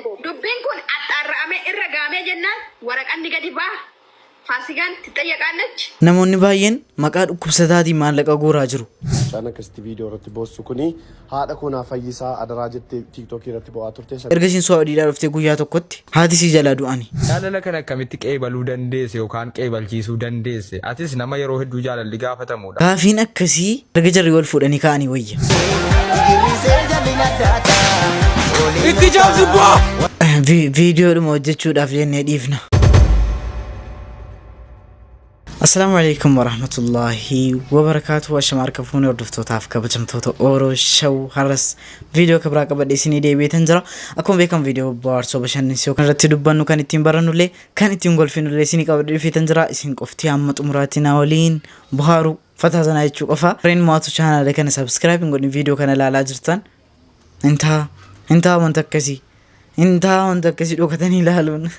Dubbiin kun axxaarra'amee irra gahamee jennaan waraqanni gadi baha. Faasigaan tixayyaqaallach. Namoonni baay'een maqaa dhukkubsataatiin maallaqa guuraa jiru. Mucaan akkasitti viidiyoo irratti boossu kuni haadha koo naa fayyisaa adaraa jettee tiiktookii irratti bo'aa turte. Erga isiin Su'audiidhaa dhuftee guyyaa tokkotti haati isii jalaa du'ani. Jaalala kana akkamitti qeebaluu dandeesse yookaan qeebalchiisuu dandeesse? Atis nama yeroo hedduu jaalalli gaafatamuudha. Gaafiin akkasii erga jarri wal fuudhanii ka'anii wayya. Itti caamsi bu'aa! Viidiyoodhuma hojjechuudhaaf jennee dhiifna. Assalaamu alaikum warahmatullaahi wabarakaatu. Ashama harka fuunee hordoftootaaf kabajamtoota Oro Show har'as viidiyoo kabraa qabadhe isinii deebi'eetan jira. Akkuma beekamu viidiyoo bohaarsoo bashannansiisoo kan irratti dubbannu kan ittiin barannullee kan ittiin golfinullee isinii qabadhe dhufeetan jira. Isin qofti hamma xumuraatti na waliin bohaaru fataa sanaa jechuu qofa. Warreen mo'atu chaanaala kana subscribe hin godhin viidiyoo kana ilaalaa jirtan Hin ta'a hin ta'a wanta akkasii. Hin ta'a wanta akkasii dhokatanii ilaaluun.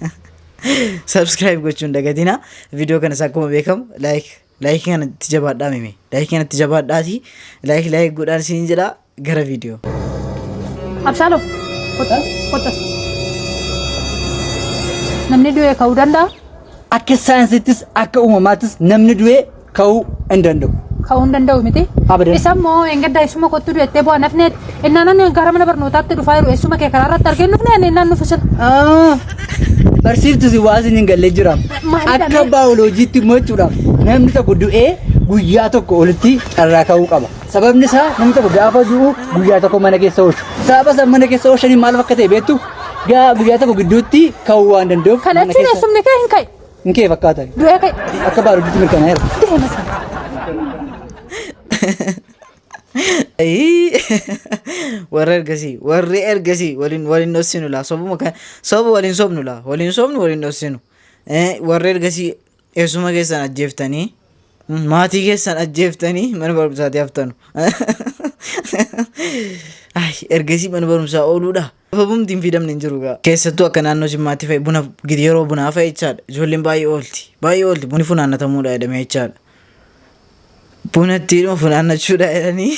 Subscribe gochuun dagatina. Viidiyoo kanas akkuma beekamu like like kana itti jabaadhaa mime. Like kana itti jabaadhaati. Like like godhaan isiniin jedha gara viidiyoo. Absaalom, kottu, kottu. Namni du'e ka'uu danda'a? Akka saayinsiittis akka uumamaattis namni du'e ka'uu hin danda'u. Ka'uu hin danda'u miti. Abadan. Isa immoo engaddaa eessuma kottu du'ettee bu'aa nafneet. Innaan ani gara mana barnootaatti dhufaa jiru eessuma kee karaa irratti argee nufne ani innaan nufu sila. Ah, Barsiiftu si waa isin hin gallee jira. Maalidha Akka mee? baayoloojiitti immoo jechuudha namni tokko du'ee guyyaa tokko olitti carraa ka'uu qaba. Sababni isaa namni tokko gaafa du'u guyyaa tokko mana keessa oolchu. Sababa isaan mana keessa oolchanii maal akka ta'e beektu? Gaa guyyaa tokko gidduutti ka'uu waan danda'uuf Kana mana jechuun keessa eessumni kee hin ka'e. hin ka'e fakkaata. Du'ee ka'e. Akka baayoloojiitti mirkanaa'eera. Deema sana. Ayii. Warri ergasii warri ergasii waliin waliin dhossinu laa sobuma kan soba waliin sobnu laa waliin sobnu waliin dhossinu. Warri ergasii eessuma keessan ajjeeftanii maatii keessan ajjeeftanii mana barumsaatii haftanu. Ay, ergasii mana barumsaa ooluudha. Sababumti hin fidamne hin jiru gaa. Keessattuu akka naannoo Jimmaatti fa'i buna yeroo bunaa fa'i jechaadha. Ijoolleen baay'ee oolti. Baay'ee oolti. Bunni funaannatamuudha jedhamee jechaadha. Buna ittiinuma funaannachuudha jedhanii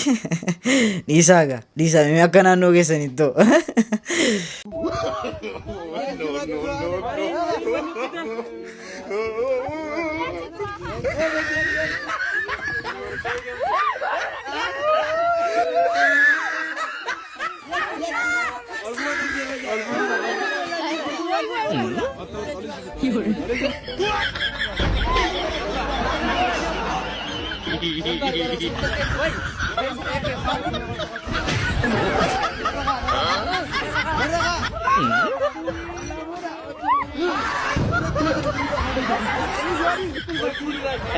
dhiisaa gaa. Dhiisaa mee akka naannoo keessanitti ta'u.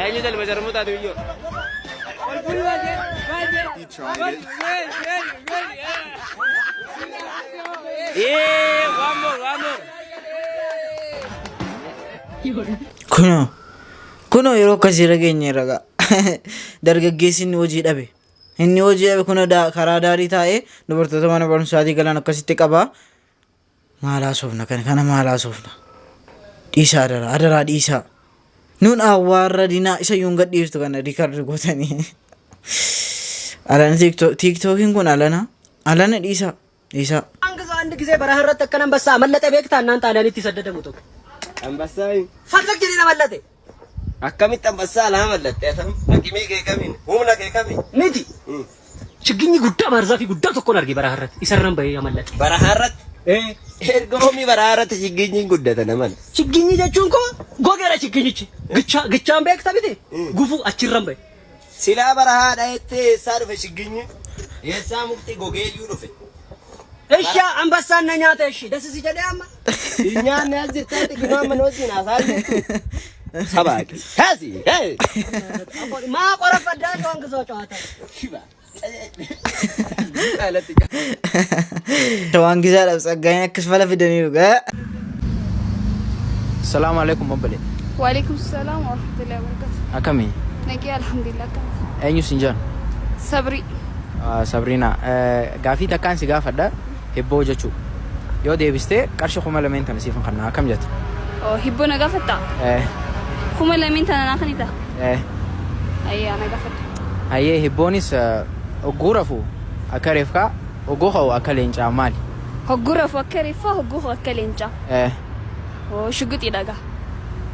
Eenyu dalba jarmutaa biyyoo. Eh, one more, one more. Kunoo kunoo yeroo akkasii irra geenye ragaa dargaggeessi inni hojii dhabe inni hojii dhabe kunoo karaa daarii taa'ee dubartoota mana barumsaatii galan akkasitti qaba. Maal haasofna kana kana maal haasofna dhiisaa adaraa adaraa dhiisaa nuun awwaarra dinaa isa yuun gadhiiftu kana riikardi gootanii alana tiiktookiin kun alana alana dhiisaa dhiisaa. አንድ ጊዜ በረሃ irratti akkan አንበሳ አመለጠ beektaa እናን xaaliyaanitti ሰደደሙ tokko Ambassaa ፈገግ jedhee አመለጠ akkamitti ambassaa alaa mallatte atam haqimii kee kamiin humna kee kamiin miti ችግኝ guddaa baarzaafii guddaa tokkoon arge በረሃ irratti isarran bahee አመለጠ barahaa irratti erga hoomii barahaa irratti chigginyiin guddata naman. ችግኝ jechuun koo gogeera chigginyichi gichaa gichaan beekta miti gufuu achirran bahe Silaa barahaa dhahettee eessaa dhufe chigginyi? Eessaa mukti gogeeyyuu dhufe? እሺ አንበሳን na nyaata እሺ ደስ si jedhee amma Nyaanni as jirtaa xiqqinoo amma wajjin haasaa jirtu. Sabaaqi. Kaasi. Hey. maa qoraffaddaa shawaan gisoo ጨዋታ Shiba. Waan gizaadhaaf tsaggaa'een akkas fala fidaniiru gaa. Salaamu alaikum obbolee. Waalaikum salaam wa rahmatullahi wa barakatuh. Akkami? Nagee alhamdulillah akkam. Eenyu sin jedhan? Sabrii. Sabriina. Gaafii takkaan si gaafadha. Hibboo jechuu. Yoo deebistee qarshii 2000 tana siif hin kenna. Akkam jetta? Oh, hibboo na gaafatta? Eh, 2000 tana naa kanita? Eh. Ayyaa na gaafadha. Hayyee hibboonis ogguu rafu akka reefkaa ogguu ka'u akka leencaa maali? Hogguu reefu akka reeffaa hogguu akka leencaa. Eh. Oo shugguxii dhagaa.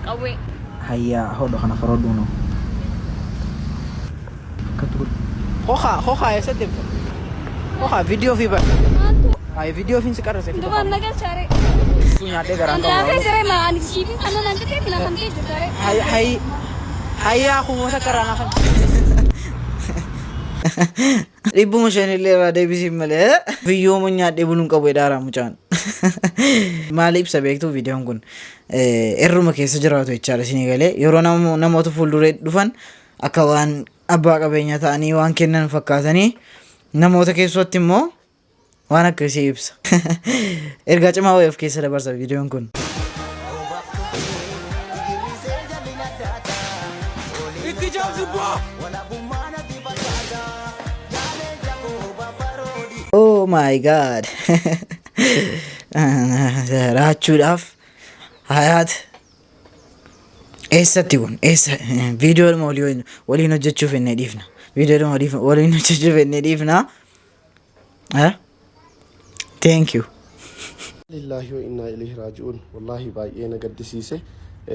Qawwee. Hayyaa hodho kana faroodhu nu. Hoha hoha eessa deemta? Hoha viidiyoo fi bara. Ay viidiyoo fi si qarrase. Duban nagal chaare. Nyaadhee garaan qabu. Andaafee jire ma ani shiibiin kana naan jettee mina kan ta'e jirtare. Hay hay hayyaa kumoota qaraanaa kan. Dhibbuma shanillee irraa deebisiin malee biyyooma nyaadhee buluun qabu jedhaara mucaan. Maal ibsa beektuu viidiyoon kun irruma keessa jiraatu jechaadha isinii galee yeroo namoota fuulduree dhufan akka waan abbaa qabeenyaa ta'anii waan kennan fakkaatanii namoota keessatti immoo waan akkasii ibsa. Ergaa cimaa wayii of keessa dabarsa viidiyoon kun. Itti cabsi bu'aa! Oh my God. Raachuudhaaf hayaat eessatti kun eessa viidiyoodhuma waliin waliin hojjechuuf inni dhiifna. Viidiyoodhuma waliin waliin hojjechuuf inni dhiifna. Eh? Thank you. Lillaahi wa innaa ilayhi raaji'uun. Wallaahi baay'ee na gaddisiise.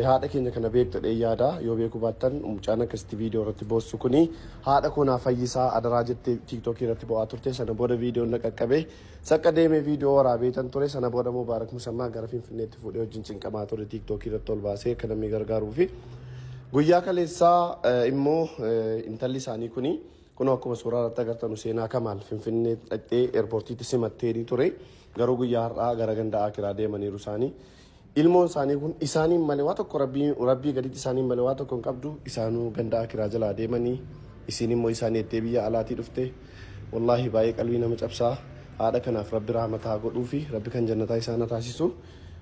Haadha keenya kana beektu jedhee yaada. Yoo beekuu baattan mucaan akkasitti viidiyoo irratti boossu kuni haadha koo naa fayyisaa adaraa jettee tiiktookii irratti bo'aa turte. Sana booda viidiyoon na qaqqabe. Sakka deemee viidiyoo waraabeetan ture. Sana booda Mubaarak Musammaa gara Finfinneetti fuudhee wajjin cinqamaa ture tiiktookii irratti ol baasee akka namni gargaaruufi. Guyyaa kaleessaa immoo intalli isaanii kuni kunoo akkuma suuraa irratti agartanu Seenaa Kamaal Finfinnee dhaqxee eerpoortiitti simatteeni ture. Garuu guyyaa har'aa gara ganda Aakiraa deemaniiru isaanii. Ilmoon isaanii kun isaaniin malee waa tokko rabbii rabbii gaditti isaaniin malee waa tokko hin qabdu. Isaanuu ganda Aakiraa jalaa deemanii isiin immoo isaanii ettee biyya alaatii dhufte. Wallaahi baay'ee qalbii nama cabsaa. Haadha kanaaf rabbi rahmata haa godhuufi rabbi kan jannataa isaan haa taasisu.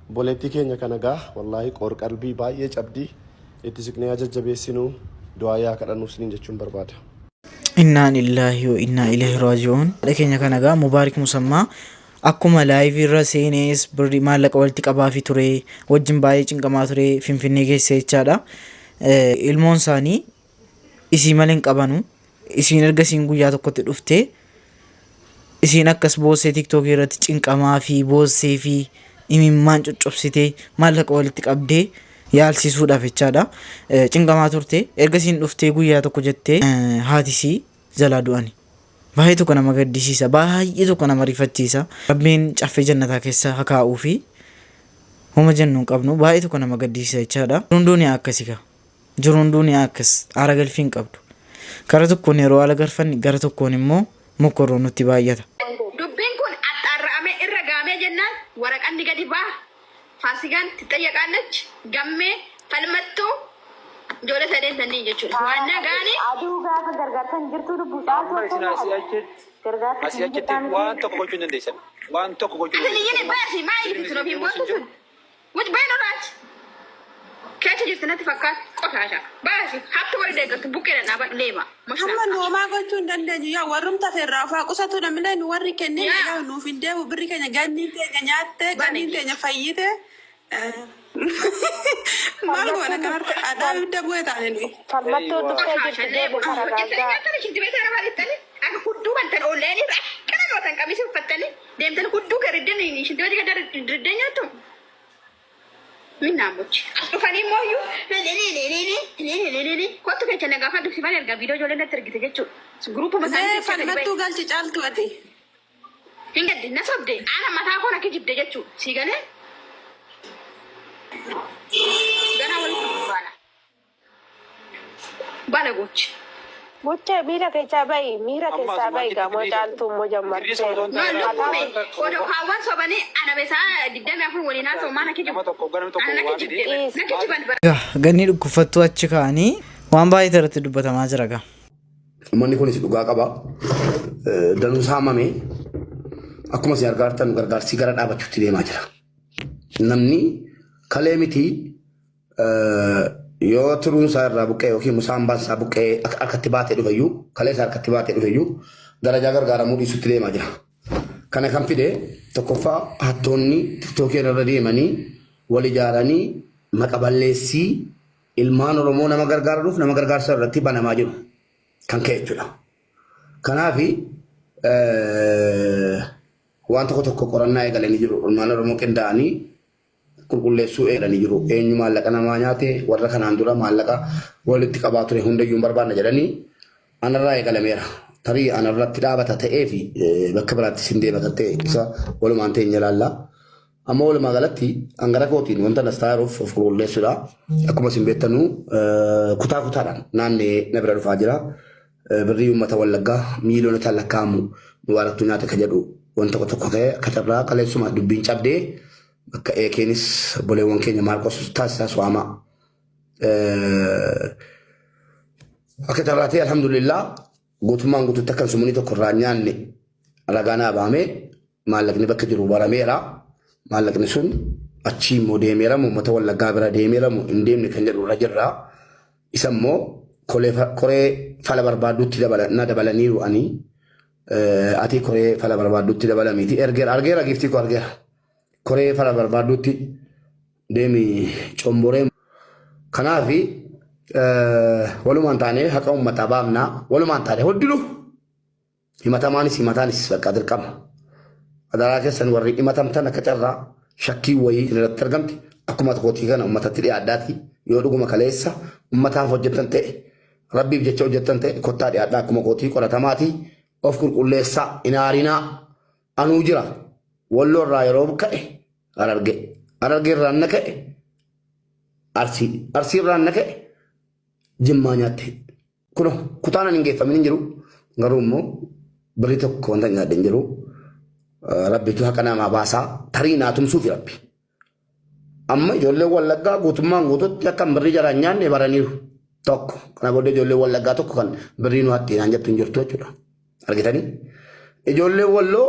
Obboleettii keenya kana gaa wallaahi qoor qalbii baay'ee cabdi. Itti siqnee haa jajjabeessinu du'aa yaa kadhannuuf isiniin jechuun barbaada. Innaa lillaahi wa innaa ilayhi raaji'uun. Haadha keenya kana gaa Mubaarik Musammaa akkuma laayivii irra seenees birrii maallaqa walitti qabaafii ture wajjin baay'ee cinqamaa ture Finfinnee keessa jechaadha. Ilmoon isaanii isii malee hin qabanu. Isiin erga isiin guyyaa tokkotti dhuftee isiin akkas boossee tiktookii irratti cinqamaa fi boossee fi imimmaan coccobsitee maallaqa walitti qabdee yaalsisuudhaaf jechaadha. Cinqamaa turte erga isiin dhuftee guyyaa tokko jettee haati isii jalaa du'ani. Baay'ee tokko nama gaddisiisa baay'ee tokko nama rifachiisa. Rabbiin caffee jannataa keessa haa kaa'uu fi homa jennu hin qabnu baay'ee tokko nama gaddisiisa jechaadha. Jiruun duuniyaa akkasi kaa. Jiruun duuniyaa akkas aara galfii hin qabdu. Kara tokkoon yeroo haala galfanni gara tokkoon immoo mokkorroon nutti baay'ata. Dubbiin kun axxaarra'amee irra gahamee jennaan waraqanni gadi baha. Faasigaan tixxayyaqaallach, Gammee, Falmattuu, ijoollee sadeen sanniin jechuudha. Waan nagaani. Aduu gaafa gargaartan jirtuu lubbuu caaltuu Amma isin akkam asii yaada? achitti Gargaarsa asii isin achitti jirtaa miti? waan tokko gochuu hin dandeessan. Waan tokko gochuu hin Asin iyyini dandeessan. baasi maa Isin iyyiti isin tun ofiin deemuus boontu hin jiru. tun. Wuj bayi nurraati. Keessa jirti natti fakkaatu qotaasha. Baasi hattu warri deeggartu buqqeedha dhaabadhu deema. Amma nu homaa gochuu hin dandeenyu. Yaa warrumta feerraa ofaa qusatu namillee nu warri kennine yaa nuuf hin deemu birri keenya ganniin teenya nyaatte ganniin teenya fayyite. Maal goona kanarra adhaa ibidda bu'ee taane nuyi. Falmattuu dhuftee Qotaasha jirti leema. deebi Ittanii karagaaggaa. nyaatanii shinti beekaa irraa ittanii akka hudduu bantan oolleen irra akkana gootan qamisa uffattanii deemtan hudduu gadi riddanii shinti beekaa gadi riddee nyaattu. Minnaan bochi. As dhufanii immoo iyyuu kottu kecha na gaafadhu sifan erga viidiyoo ijoollee natti ergite jechuudha. Guruupuma isaanii Mee keessa gadi falmattuu bahe. galchi caaltu ati. Hin gaddi na sobde ana mataa koo na kijibde jechuudha. Sii galee ganaa walitti baana. Balagochi. Mucha miira keessaa bahi miira Amma keessaa asuma bahi achitti gamoo girriisa caaltuu immoo girriisa jammarteera. otoo hin No taane lukkume nama tokko odoo kaawwan sobanii ana besaa 24 waliin haasa'u maa na nama kijibu. tokko namni tokko Ana na waa kijibde fide bara. Na kijiban bara. Egaa ganni dhukkubfattuu achi kaa'anii waan baay'eetu irratti dubbatamaa jira gaa. Uummanni kunis dhugaa qaba. Danuu saamame akkuma isin argaa jirtan gargaarsi gara dhaabachuutti deemaa jira. Namni kalee miti yoo tiruun isaa irraa buqqee yookiin musaan baan isaa buqqee harkatti baatee dhufeyyuu kalee isaa harkatti baatee dhufeyyuu darajaa gargaaramuu dhiisutti deemaa jira. Kana kan fide tokkoffaa hattoonni tiktookii irra deemanii wal ijaaranii maqa balleessii ilmaan Oromoo nama gargaaruuf nama gargaarsa irratti banamaa jiru kan ka'e jechuudha. Kanaaf Waan tokko tokko qorannaa eegalanii jiru. Ilmaan Oromoo qindaa'anii qulqulleessuu eegalanii jiru. Eenyu maallaqa namaa nyaate warra kanaan dura maallaqa walitti qabaa ture hundayyuu hin barbaanna jedhanii anarraa eegalameera. Tarii anarratti dhaabata ta'ee fi bakka biraatti sin deemata ta'e isa walumaan teenya ilaalla. Amma walumaa galatti hangara kootiin wanta nas taaruuf of qulqulleessuudha. Akkuma isin beektanu kutaa kutaadhaan naannee na bira dhufaa jira. Birrii uummata Wallaggaa miiliyonotaan lakkaa'amu Mubaaraktu nyaate ka jedhu wanta tokko tokko ka'ee akka carraa kaleessuma dubbiin cabdee bakka eekeenis obboleewwan keenya Maarqos taasisaa su'aamaa. Akka carraa ta'e alhamdulillah guutummaan guututti akka sumuni tokko irraa nyaanne ragaa naa bahamee maallaqni bakka jiru barameera. Maallaqni sun achii immoo deemeera moo uummata Wallaggaa bira deemeera moo hin deemne kan jedhu irra jirra. Isa immoo koree fala barbaadduutti na dabalaniiru ani. Ati koree fala barbaadduutti dabalamiiti. Ergeera argeera giiftii koo argeera. Koree fala barbaadduutti deemi comboree. Kanaaf walumaan taanee haqa uummataa baafnaa walumaan taanee hundinuu Himatamaanis himataanis bakka dirqama. Adaraa keessan warri himatamtan akka carraa shakkiin wayii isin irratti argamte akkuma kootii kana uummatatti dhiyaadhaati yoo dhuguma kaleessa uummataaf hojjettan ta'e rabbiif jecha hojjettan ta'e kottaa dhiyaadhaa akkuma kootii qoratamaati of qulqulleessaa hin aarinaa anuu jira walloo irraa yeroo ka'e hararge hararge irraa na ka'e arsii arsii irraa na ka'e jimmaa nyaatte Kuno kutaan ani hin geeffamin hin jiru. Garuu immoo birrii tokko wanta nyaadhe hin jiru. Rabbitu haqa namaa baasaa tarii naa tumsuufi rabbi. Amma ijoolleen wallaggaa guutummaan guututti akka birrii jaraa hin nyaanne baraniiru. Tokko kana booddee ijoolleen wallaggaa tokko kan birrii nu hattee naan jettu hin jirtu jechuudha. Argitanii? Ijoolleen walloo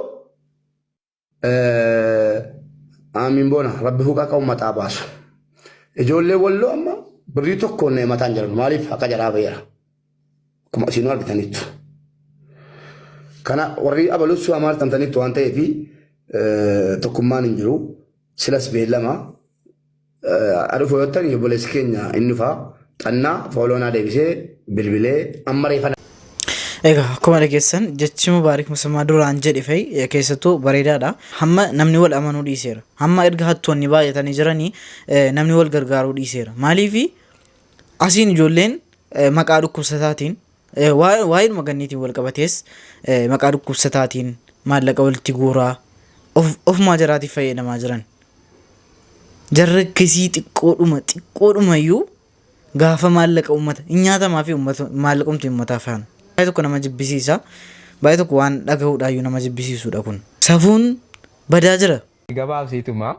Aamiin boona rabbi huqaqa ummataa baasu. Ijoollee walloo amma birrii tokkoon na himataan jiran maaliif haqa jaraa baheera. Akkuma isinuu argitaniittu. Kana warri abalus amaar tamtaniittu waan ta'eef tokkummaan hin jiru. Silas beellama. Adhufu yoo ta'an obboleessi keenya inni dhufaa xannaa fooloonaa deebisee bilbilee amma reefa Egaa akkuma dhageessan jechi Mubaarik Musammaa duraan jedhe fa'i keessattuu bareedaadha. Hamma namni wal amanuu dhiiseera. Hamma erga hattoonni baay'atanii jiranii namni wal gargaaruu dhiiseera. Maaliif asiin ijoolleen maqaa dhukkubsataatiin waa'eedhuma ganniitiin wal qabatees maqaa dhukkubsataatiin maallaqa walitti guuraa ofumaa jaraatiif fayyadamaa jiran. Jarri kisii xiqqoodhuma xiqqoodhuma iyyuu gaafa maallaqa uummata hin nyaatamaa fi uummata maallaqumti uummataa faana. Baay'ee tokko nama jibbisiisa. Baay'ee tokko waan dhagahuudhaayyuu nama jibbisiisudha kun. Safuun badaa jira. Gabaabsiituma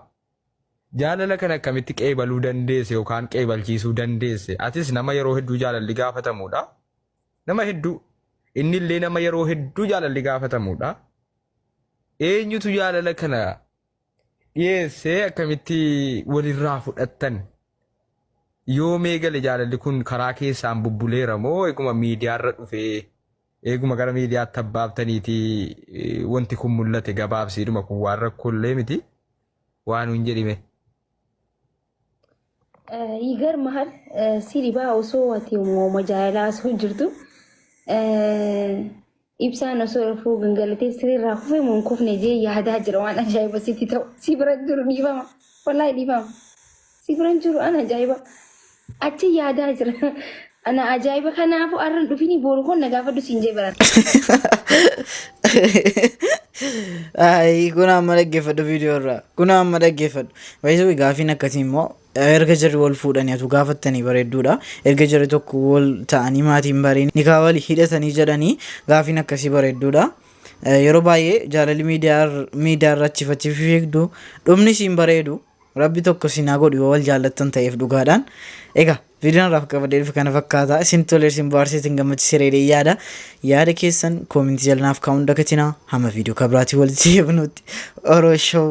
jaalala kana akkamitti qeebaluu dandeesse yookaan qeebalchiisuu dandeesse? Atis nama yeroo hedduu jaalalli gaafatamuudha. Nama hedduu. Inni illee nama yeroo hedduu jaalalli gaafatamuudha. Eenyutu jaalala kana dhiyeessee akkamitti walirraa fudhattan? Yoom eegale jaalalli kun karaa keessaan bubbuleera moo eeguma miidiyaarra dhufee eeguma gara miidiyaatti abbaaftaniiti wanti kun mul'ate gabaabsiidhuma kun waan rakkoollee miti waan hin jedhime. Yigarmahal si dhibaa osoo ati uumama jaalalaa osoo jirtu ibsaan osoo rafuu gangalatee sirriirraa kufe moo hin kufne jee yaadaa jira waan ajaa'iba sitti ta'u si bira jiru dhiifama wallaahi dhiifama si bira jiru an ajaa'iba achi yaadaa jira ana ajaa'iba kanaafuu arran dhufini boru kun na gaafadhu siin jee baran. Ayi kun amma dhaggeeffadhu viidiyoo irraa. Kun amma dhaggeeffadhu. Baay'isuu gaafiin akkasii immoo erga jarri wal fuudhanii atu gaafattanii bareedduudha. Erga jarri tokko wal ta'anii maatiin bariin nikaa wal hidhatanii jedhanii gaafiin akkasii bareedduudha. Yeroo baay'ee jaalalli miidiyaa irra achiif achi fiigdu dhumni siin bareedu. Rabbi tokko isin haa godhu yoo wal jaallattan ta'eef dhugaadhaan. Egaa viidiyoon har'aaf qabadhee dhufe kana fakkaata. Isin tolee isin bohaarsee isin gammachiiseera jedhee yaada. Yaada keessan koomentii jala naaf kaa'uun dagatinaa. Hamma viidiyoo kabiraatiin walitti deebinutti Oro Show.